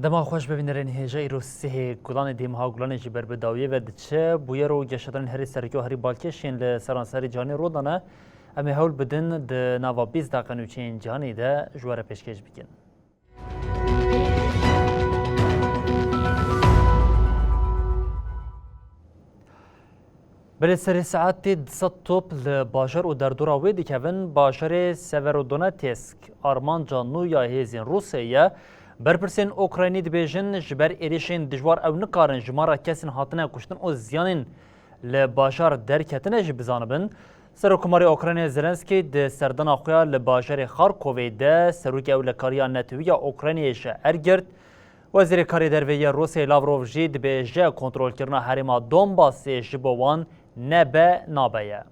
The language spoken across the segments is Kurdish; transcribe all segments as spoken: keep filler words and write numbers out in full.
Dema xweş bibînerên hêja îro sihê Gulanê dî meha Gulanê jî ber bi dawiyê ve diçe. Bûyer û geşedanên herî sereke û herî balkêş yên li seranserî cîhanê rû dane. Em ê hewl bidin di nava bîst deqe nûçeyên cîhanê de ji we re pêşkêş bikin. Belê serê saetê du sed top li bajar û derdora wê dikevin. Bajarê Severodonetsk armanca nû ya hêzên Rûsyayê ye. Berpirsên Ukraynî dibêjin, ji ber êrişên dijwar ew nikarin jimara kesên hatine kuştin û ziyanên li bajar derketine jî bizanibin. Serokkomarê Ukraynayê Zelenskî di serdana xwe ya li bajarê Xarkovê de serokê ewlekariya netewî ya Ukraynayê ji er girt. Wezîrê Karê Derve yê Rûsyayê Lavrov jî dibêje, kontrolkirina herêma Donbasê ji bo wan nebe nabe ye.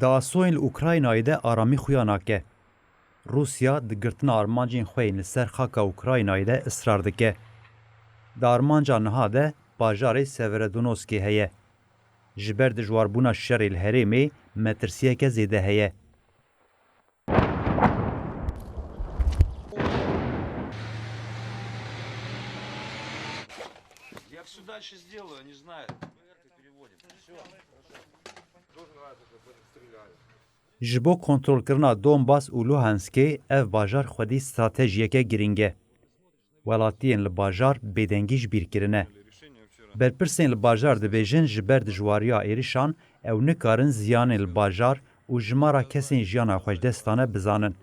Di asoyên li Ukraynayê de aramî xuya nake. Rûsya di girtina armancên xwe yên li ser xaka Ukraynayê de israr dike. Di armanca niha de bajarê Severodonetskê heye. Ji ber dijwarbûna şerê li herêmê metirsiyeke zêde heye. Я всё дальше сделаю, они знают. Ji bo kontrolkirina Donbas û Luhanskê ev bajar xwedî stratejiyeke girîng e. Welatiyên li bajar bêdengî ji bîr kirine. Berpirsên li bajar dibêjin, ji ber dijwariya êrişan ew nikarin ziyanên li bajar û jimara kesên jiyana xwe ji dest dane bizanin.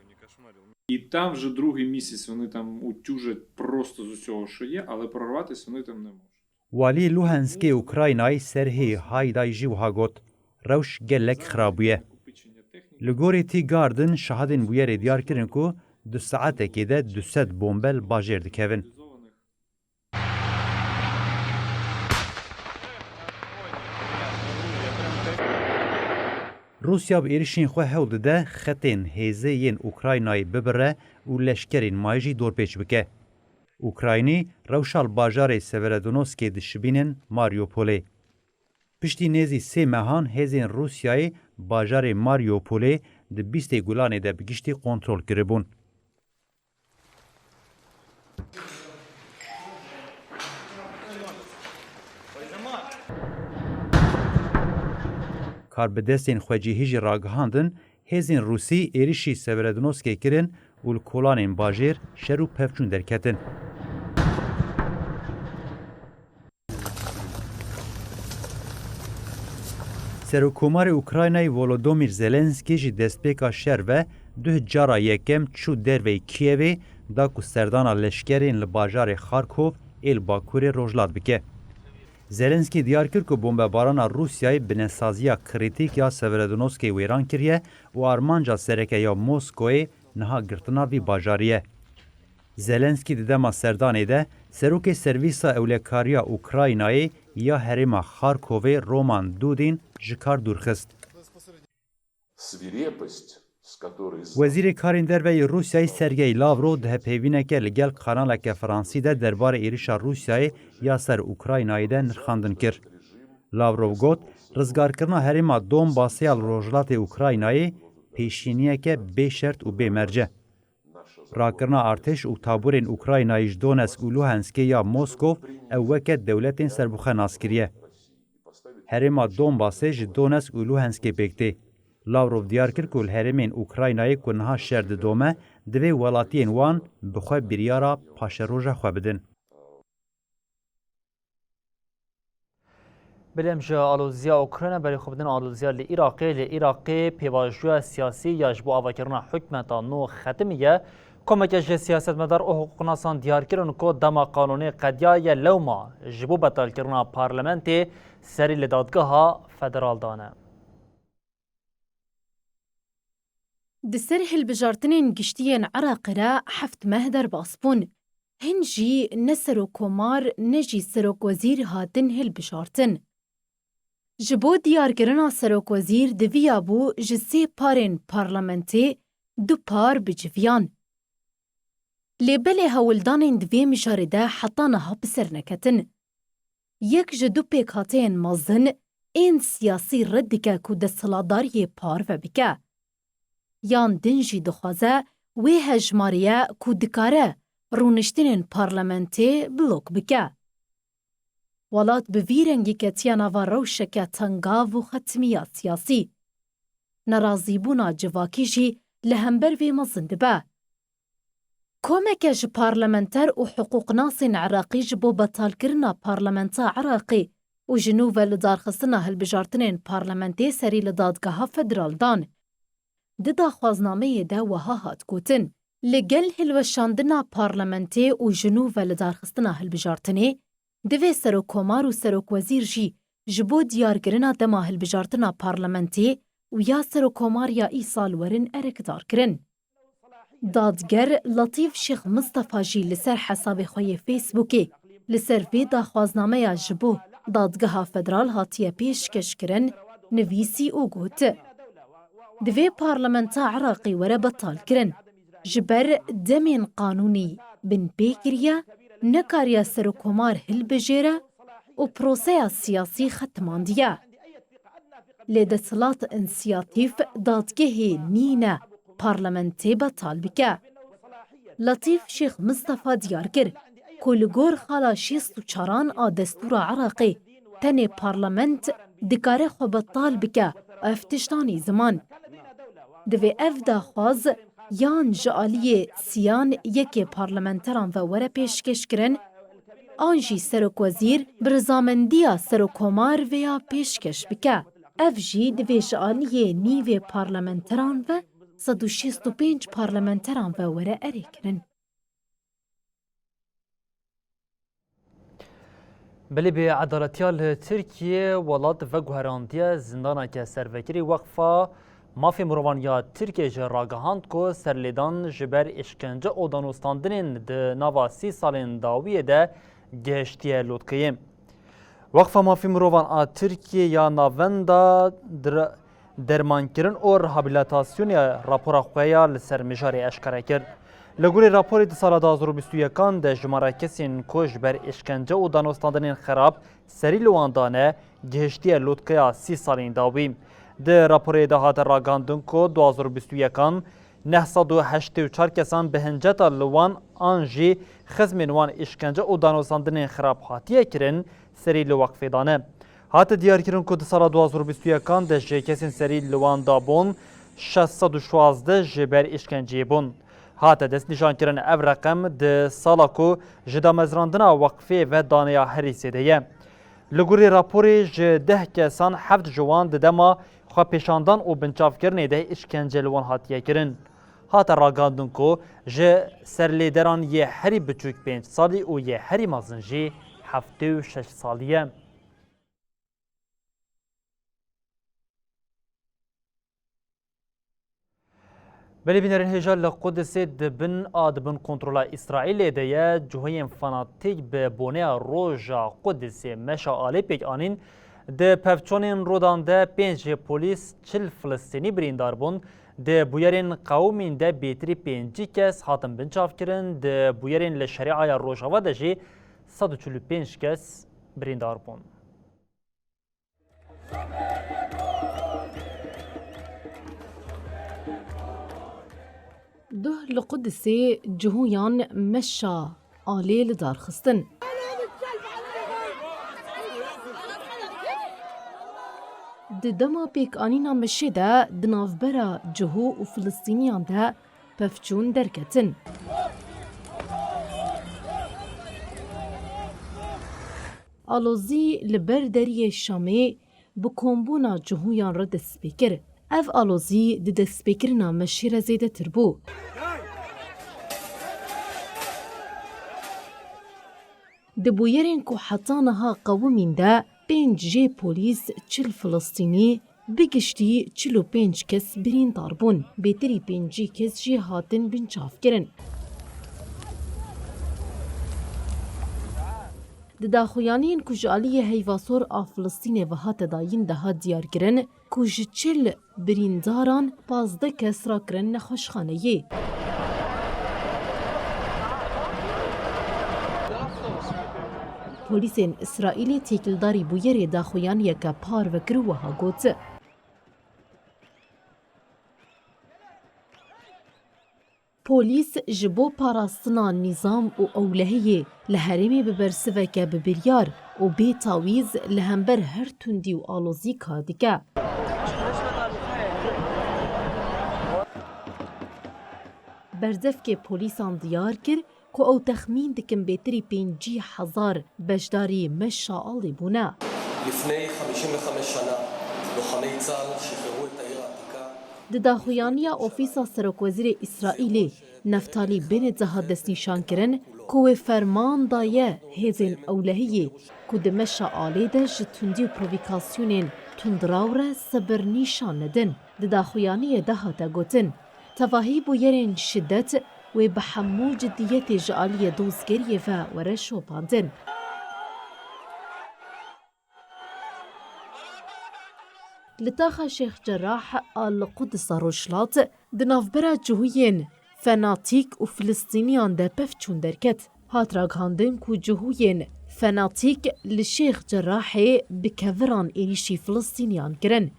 І там вже другий місяць вони там утюжать просто з усього, що є, але прорватися вони там не можуть. Waliyê Luhanskê Ukraynayê Serhî Hayday jî wiha got, rewş gelek xirab bûye. Li gorî Tea Garden şahidên bûyerê diyar kirin ku di saetekê de du sed bombe li bajêr dikevin. Rûsya bi êrişên xwe hewl dide xetên hêzê yên Ukraynayê bibire û leşkerên mayî jî dorpêç bike. Ukraynî rewşa li bajarê Severodonetskê dişibînin Mariupolê. Piştî nêzî sê mehan hêzên Rûsyayê bajarê Mariupolê di bîstê Gulanê de bi giştî kontrol kiribûn. Karbidestên xwecihî jî ragihandin, hêzên Rûsî êrişî Severodonetskê kirin û li kolanên bajêr şer û pevçûn derketin. Serokkomarê Ukraynayê Volodymyr Zelenskî ji destpêka şer ve duh cara yekem çû derveyî Kîevê, da ku serdana leşkerên li bajarê Xarkov ê li bakurê rojhilat bike. Zelenskî diyar kir ku bombebarana Rûsyayê binesaziya krîtîk ya Severodonetskê wêran kiriye û armanca sereke ya Moskoyê niha girtina vî bajarî ye. Zelenskî di dema serdanê de serokê Servîsa Ewlekariya Ukraynayê ya herêma Xarkovê Roman Dudin ji kar dûr xist. Свирепость, с которой Wezîrê Karên Derve yê Rûsyayê Sergey Lavrov di hepêvîneke li gel kanaleke fransî de derbarê êrişa Rûsyayê ya ser Ukraynayê de nirxandin kir. Lavrov got, rizgarkirina herêma Donbasê ya li rojhilatê Ukraynayê pêşîniyeke bê şert û bê merc e. Rakirina artêş û taborên Ukraynayê ji Donetsk û Luhanskê ya Moskov ew weke dewletên serbixwe nas kiriye. Herêma Donbasê ji Donetsk û Luhanskê pêk tê. Lavrov diyar kir ku li herêmên Ukraynayê ku niha şer didome, divê welatiyên wan bi xwe biryara paşeroja xwe bidin. Belê em ji aloziya Ukrayna berê xwe bidin aloziya li Iraqê. Li Iraqê pêvajoya siyasî ya ji bo avakirina hikûmeta nû xetimî ye. Komeke ji siyasetmedar û hiqûqnasan diyar kirin ku dema qanûnê qediyaye lewma ji bo betalkirina parlamentê serî li dadgeha federal dane. Di ser hilbijartinên giştî yên Iraqê re heft meh derbas bûn. Hin jî ne serokkomar ne jî serokwezîr hatin hilbijartin. Ji bo diyarkirina serokwezîr diviya bû ji sê parên parlamentê du par biciviyan. Lê belê hewldanên di vê mijarê de heta niha bi ser neketin. Yek ji du pêkhateyên mezin ên siyasî red dike ku desthilatdar yê parve bike. Yan din jî dixwaze wê hejmarîye ku dikare rûniştinên parlamentê blok bike. Welat bi vî rengî ketiye nava rewşeke tengav û xetimiya siyasî. Nerazîbûna civakî jî li hember vê mezin dibe. Komeke ji parlamenter û hiqûqnasên Iraqî ji bo betalkirina parlamenta Iraqê û ji nû ve lidarxistina hilbijartinên parlamentê serî li dadgeha federal dan. Di daxwaznameyê de wiha hat gotin, li gel hilweşandina parlamentê û ji nû ve lidarxistina hilbijartinê, divê serokkomar û serokwezîr jî ji bo diyarkirina dema hilbijartina parlamentê û ya serokkomar ya îsal werin erkdar kirin. Dadger Latîf Şêx Mistefa jî li ser hesabê xwe yê Facebookê li ser vê daxwaznameya ji bo dadgeha federal hatiye pêşkêşkirin, nivîsî û got, divê parlamenta Iraqê were betalkirin. Ji ber demên qanûnî binpê kiriye, nekariye serokkomar hilbijêre û proseya siyasî xetimandiye. Lê desthilat însiyatîf dadgehê nîne parlamentê betal bike. Latîf Şêx Mistefa diyar kir ku li gor xala şêst û çaran a destûra Iraqê tenê parlament dikare xwe betal bike, ev tişt anî ziman. Divê ev daxwaz yan ji aliyê siyan yekê parlamenteran ve were pêşkêşkirin, an jî serokwezîr bi rizamendiya serokkomar vêya pêşkêş bike. Ev jî divê ji aliyê nîvê parlamenteran ve sed û şêst û pênc parlamenteran ve were erêkirin. Belê bi edaletiya li Tirkiyê welat veguherandiye zindaneke servekirî. Weqfa Mafê Mirovan ya Tirkiyê jî ragihand ku serlêdan ji ber îşkence û danûstandinên di nava sî salên dawiyê de gihiştiye lotkeyê. Weqfa Mafê Mirovan a Tirkiyê ya Navenda dir-, Dermankirin û Rehabilitasyonê rapora xwe ya li ser mijarê eşkere kir. Li gorî raporê di sala du hazar û bîst û yekan de jimara kesên ku ji ber îşkence û danûstandinên xerab serî li wan dane, gihiştiye lotkeya sî salên dawî. Di raporê de hate ragihandin ku du hazar û bîst û yekan neh sed û heştê û çar kesan bi hinceta li wan an jî xizmên wan îşkence û danûstandinên xirab hatiye kirin, serî li weqfê dane. Hate diyarkirin ku di sala du hazar û bîst û yekan de ji kesên serî li wan dabûn şeş sed û şazdeh ji ber îşkenceyê bûn. Hate destnîşankirin ev reqem di sala ku ji damezrandina weqfê ve daneya herî zêde ye. Li gorî raporê ji deh kesan heft ji wan di dema xwepêşandan û binçavkirinê de îşkence li wan hatiye kirin. Hate ragihandin ku ji serlêderan yê herî biçûk pênc salî û yê herî mezin jî heftê û şeş salî ye. Belê bînerên hêja li Qudisê di bin a di bin kontrola Îsraîlê de ye. Cihûyên fanatîk bi boneya Roja Qudisê Meşa Alê pêk anîn. Di pevçûnên Rodan de pênc polîs, çil Filistînî birîndar bûn. Di bûyerên qewimîn de bêtirî pêncî kes hatin binçavkirin. Di bûyerên li Şerîaya Rojava de jî sed û çil û pênc kes birîndar bûn. Duh li Qudisê cihûyan Meşa Alê li dar xistin. Di dema pêkanîna meşê de di navbera cihû û Filistîniyan de pevçûn derketin. Alozî li ber deriyê Şamê bi kombûna cihûyan re dest pê kir. Ev alozî di destpêkirina meşê re zêdetir bû. Di bûyerên ku heta niha qewimîn de pênc jê polîs, çil Filistînî, bi giştî çil û pênc kes birîndar bûn. Bêtirî pêncî kes jî hatin binçavkirin. Di daxuyaniyên ku ji aliyê Heyva Sor a Filistînê ve hate dayîn de hat diyarkirin ku ji çil birîndaran pazdeh kes rakirin nexweşxaneyê. Polîsên Îsraîlê têkildarî bûyerê daxuyaniyeke parve kir û wiha got. Polîs ji bo parastina nîzam û ewlehiyê li herêmê bi bersiveke bi biryar û bê tawîz li hember her tundî û alozî kar dike. Berdevkê polîsan diyar kir ku ew texmîn dikin bêtirî pêncî hezar beşdarî meşa alê bûne. לפני חמישים וחמש שנה, לוחמי צה"ל שחררו את העיר העתיקה. Di daxuyaniya Ofîsa Serokwezîrê Îsraîlê Neftalî Bennett de hat destnîşankirin ku wê ferman daye hêzên ewlehiyê ku di meşa alê de ji tundî û provîkasyonên tundraw re sebir nîşan nedin. Di daxuyaniyê de hate gotin, tevahî bûyerên şidet wê bi hemû cidiyetê ji aliyê dozgeriyê ve were şopandin. Li taxa Şêx Cerrah a li Qudisa Rojhilat di navbera cihûyên fenatîk û Filistîniyan de pevçûn derket. Hat ragihandin ku cihûyên fenatîk li Şêx Cerrahê bi keviran êrîşî Filistîniyan kirin.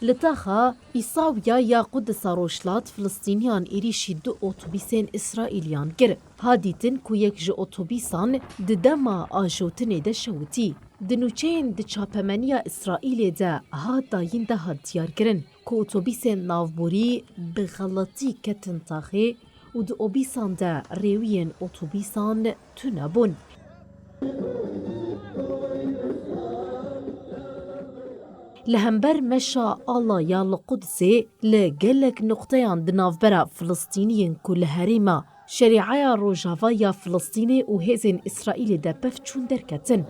Li taxa Îsawya ya Qudisa Rojhilat Filistîniyan êrîşî du otobîsên Îsraîliyan kir. Ha dîtin ku yek ji otobîsan di dema ajotinê de şewitî. Di nûçeyên di çapemeniya Îsraîlê de hat dayîn de hat diyarkirin ku otobîsên navborî bi xeletî ketin taxê û di obîsan de rêwiyên otobîsan tune bûn. Li hember meşa ala ya li Qudsê li gelek nuqteyan di navbera Filistîniyên ku li herêma Şerîeya Rojava ya Filistînê û hêzên Îsraîlê de pevçûn derketin.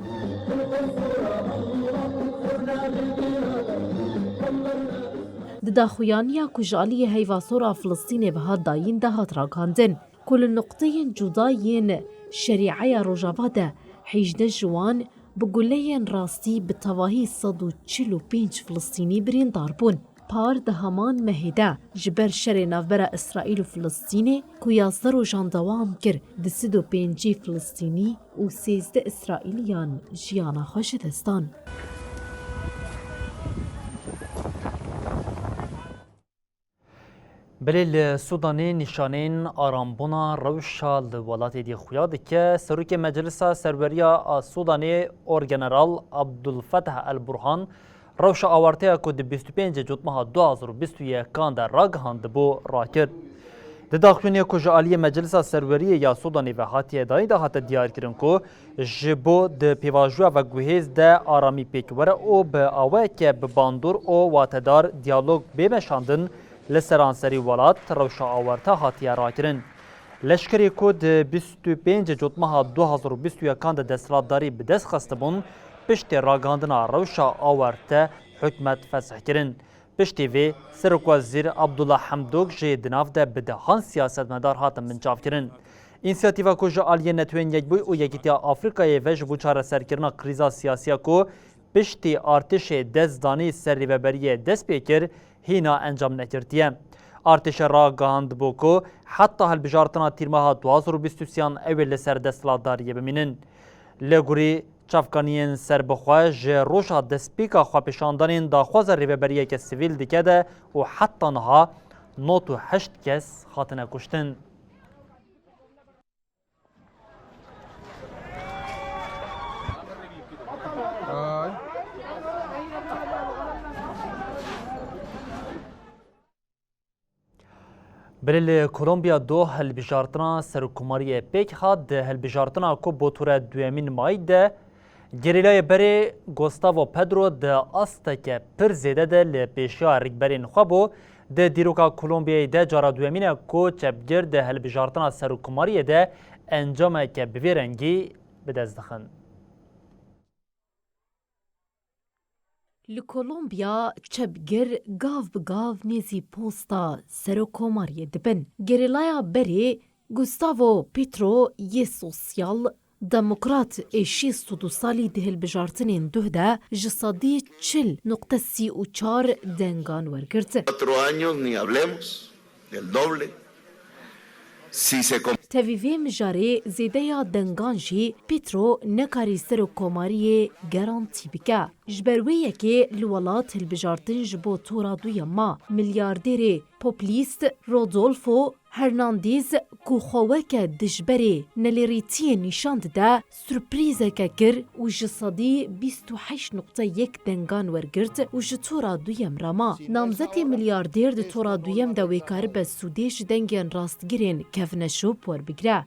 Di daxuyaniya ku ji aliyê Heyva Sor a Filistînê ve hat dayîn de hat ragihandin ku li nuqteyên cuda yên Şerîeya Rojava de hejdeh ji wan bi guleyên rastî bi tevahî sed û çil û pênc Filistînî birîndar bûn. Par di heman mehê de ji ber şerê navbera Îsraîl û Filistînê ku yazdeh rojan dewam kir, du sed û pêncî Filistînî û sêzdeh Îsraîliyan jiyana xwe ji dest dan. Belê li Sûdanê nîşanên arambûna rewşa li welatê dî xuya dike. Serokê Meclisa Serweriya a Sûdanê Orgeneral Abdulfetah El Burhan rewşa awarteya ku di bîst û pêncê Cotmeha du hazar û bîst û yekan de ragihandibû rakir. Di daxuyaniyê ku ji aliyê Meclisa Serweriyê ya Sûdanê ve hatiye dayîn de hate diyarkirin ku ji bo di pêvajoya veguhêz de aramî pêk were û bi awayeke bi bandor û watedar diyalog bê meşandin, li seranserî welat rewşa awarte hatiye rakirin. Leşkerê ku di bîst û pêncê Cotmeha du hazar û bîst û yekan de desthilatdarî bi dest xistibûn, piştî ragihandina rewşa awarte hikûmet fesih kirin. Piştî vê, Serokwezîr Abdullah Hamdok jî di nav de bi dehan siyasetmedar hatin binçavkirin. Însiyatîfa ku ji aliyê Netewên Yekbûyî û Yekîtiya Afrîkayê ve ji bo çareserkirina krîza siyasî ya ku piştî artêşê dest danî ser rêveberiyê dest pê kir, hîna encam negirtiye. Artêşê ragihandibû ku heta hilbijartina Tîrmeha du hazar û bîst û sêyan ew ê li ser desthilatdariyê bimînin. Li gorî çavkaniyên serbixwe, ji roja destpêka xwepêşandanên daxwaza rêveberiyeke sivîl dike de û heta niha nod û heşt kes hatine kuştin. Belê li Kolombiya du hilbijartina serokkomariyê pêk hat. Di hilbijartina ku bo tore duyemîn Mayî de gerîlayê berê Gustavo Petro di asteke pir zêde de li pêşiya rikberên xwe bû, Di dîroka Kolombiyayê de cara duyemîn e ku çepgir di hilbijartina serokkomariyê de encameke bi vê rengî bi dest dixin. Li Kolombiya çepgir gav bi gav nêzî posta serokkomariyê dibin. Gerîlaya berê Gustavo Petro yê Sosyal Demokrat ê şêst û du salî di hilbijartinên duh de ji sedî çil nuqte sî û çar dengan wergirt. Cuatro años ni hablemos del doble. Si se com- Tevî vê mijarê zêdeya dengan jî Petro nekarî serokkomariyê gerantî bike. Ji ber wê yekê li welat hilbijartin ji bo tora duyema milyardêrê populîst Rodolfo Hernandez ku xwe weke dijberê nelêrîtiyê nîşan dide, surprîzeke kir û ji sedî bîst û heşt nuqte yek dengan wergirt û ji tora duyem re ma. Namzetê milyardêr di tora duyem de wê karibe sûdê ji dengên rastgirên kevneşop werbigire.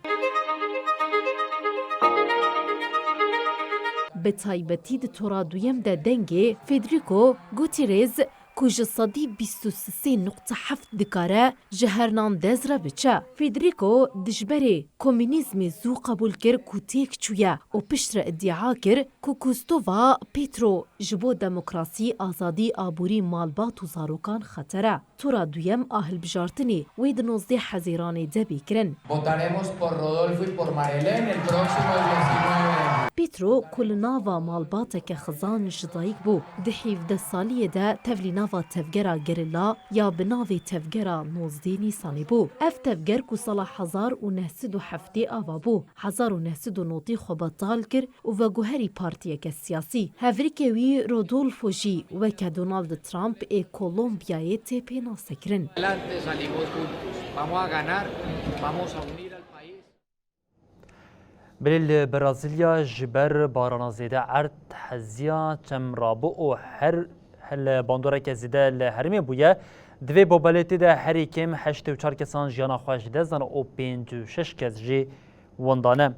Bi taybetî di tora duyem de dengê Federico Gutierrez ku ji sedî bîst û sê nuqte heft dikare ji Hernandez re biçe. Federico dijberê komûnîzmê zû qebûl kir ku têk çûye û piştre îdia kir ku Gustavo Petro ji bo demokrasî, azadî, aborî, malbat û zarokan xeter e. Tura duyem a hilbijartinê wê di nozdeh Hezîranê de bê kirin. Votaremos por Rodolfo y por Marelén el próximo diecinueve de mayo. Petro ku li nava malbateke xizan ji dayik bû, di hevdeh saliyê de tevlî nava tevgera gerîla ya bi navê Tevgera nozdeh Nîsanê bû. Ev tevger ku sala hezar û neh sed û heftê ava bû, hezar û neh sed û notî xwe betal kir û veguherî partiyeke siyasî. Hevrikê wî Rodolfo jî weke Donald Trump ê Kolombiyayê tê pênasekirin. Adelante, salimos juntos. Vamos a ganar, vamos a unir al país. Belê li Brezîlya ji ber barana zêde erd heziya çem rabû û her li bandoreke zêde li herêmê bûye. Di vê bobeletê de herî kêm heştê û çar kesan jiyana xwe ji dest dan û pêncî û şeş kes jî winda ne.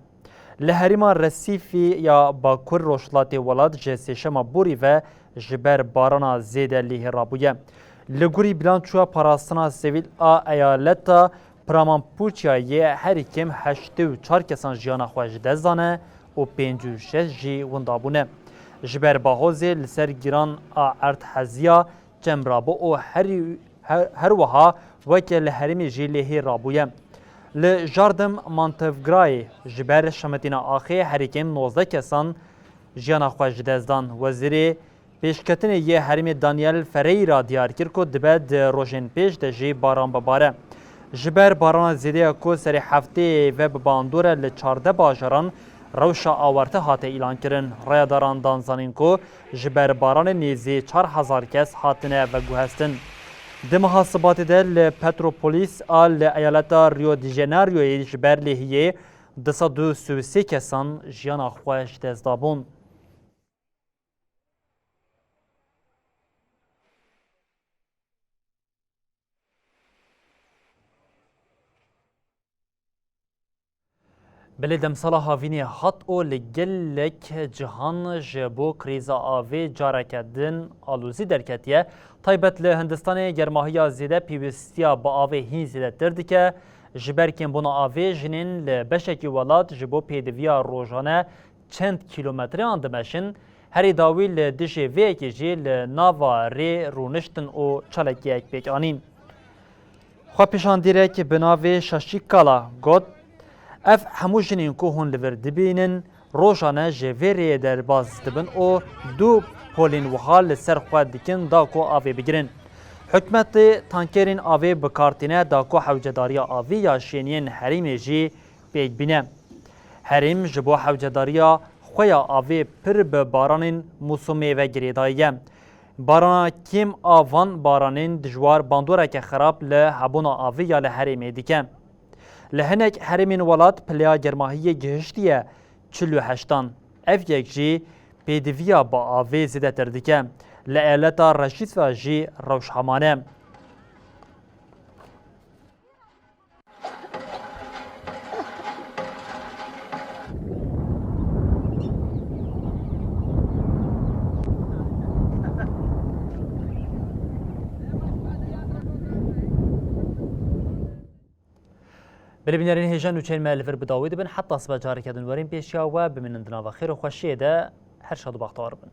Li herêma Resîfî ya bakur rojhilatê welat ji sêşema borî ve ji ber barana zêde lêhê rabûye. Li gorî bilançoya parastina sivîl a eyaleta Pramampuçya yê herî kêm heştê û çar kesan jiyana xwe ji dest dane û pêncî û şeş jî winda bûne. Ji ber bahozê li ser giran a erd heziya çem rabû û herî, her, her wiha weke li herêmê jî lêhê rabûye. Li Jardim Mantegrayê ji ber şemetîna axê herî kêm nozdeh kesan jiyana xwe ji dest dan. Wezîrê Pêşketinê yê herêmê Daniel Ferreira diyar kir ku dibe di rojên pêş de jî baran bibare. Ji ber barana zêde ya ku serê hefteyê ve bi bandor e, li çardeh bajaran rewşa awarte hate îlankirin. Rayedaran dan zanîn ku ji ber baranê nêzî çar hezar kes hatine veguhestin. Di meha Sibatê de li Petropolis a li eyaleta Rio de Janeiroyê ji ber lêhiyê du sed û sî û sê kesan jiyana xwe ji dest dabûn. Belê demsala havînê hat û li gelek cihan ji bo krîza avê careke din alozî derketiye. Taybet li Hindistanê germahiya zêde pêwîstiya bi avê hîn zêdetir dike. Ji ber kêmbûna avê jinên li beşekî welat ji bo pêdiviya rojane çend kîlometreyan dimeşin, herî dawî li dijî vê yekê jî li nava rê rûniştin û çalakiyek pêk anîn. Xwepêşandîrek bi navê Şaşîkala got, ev hemû jinên ku hûn li vir dibînin, rojane ji vê rêyê derbas dibin û du polên wiha li ser xwe dikin da ku avê bigirin. Hikûmetê tankerên avê bi kar tîne da ku hewcedariya avê ya şêniyên herêmê jî pêk bîne. Herêm ji bo hewcedariya xwe ya avê pir bi baranên mûsumê ve girêdayî ye. Barana kêm a van baranên dijwar bandoreke xerab li hebûna avê ya li herêmê dike. Li hinek herêmên welat pileya germahiyê gihiştiye çil û heştan. Ev yek jî pêdiviya bi avê zêdetir dike. Li eyaleta Reşît ve jî rewş heman e. Belê bînerên hêja nûçeyên me li vir bi dawî dibin. Heta sibe careke din werin pêşiya we, bimînin di nava xêr û xweşiyê de. Her şad û baxtewar bin.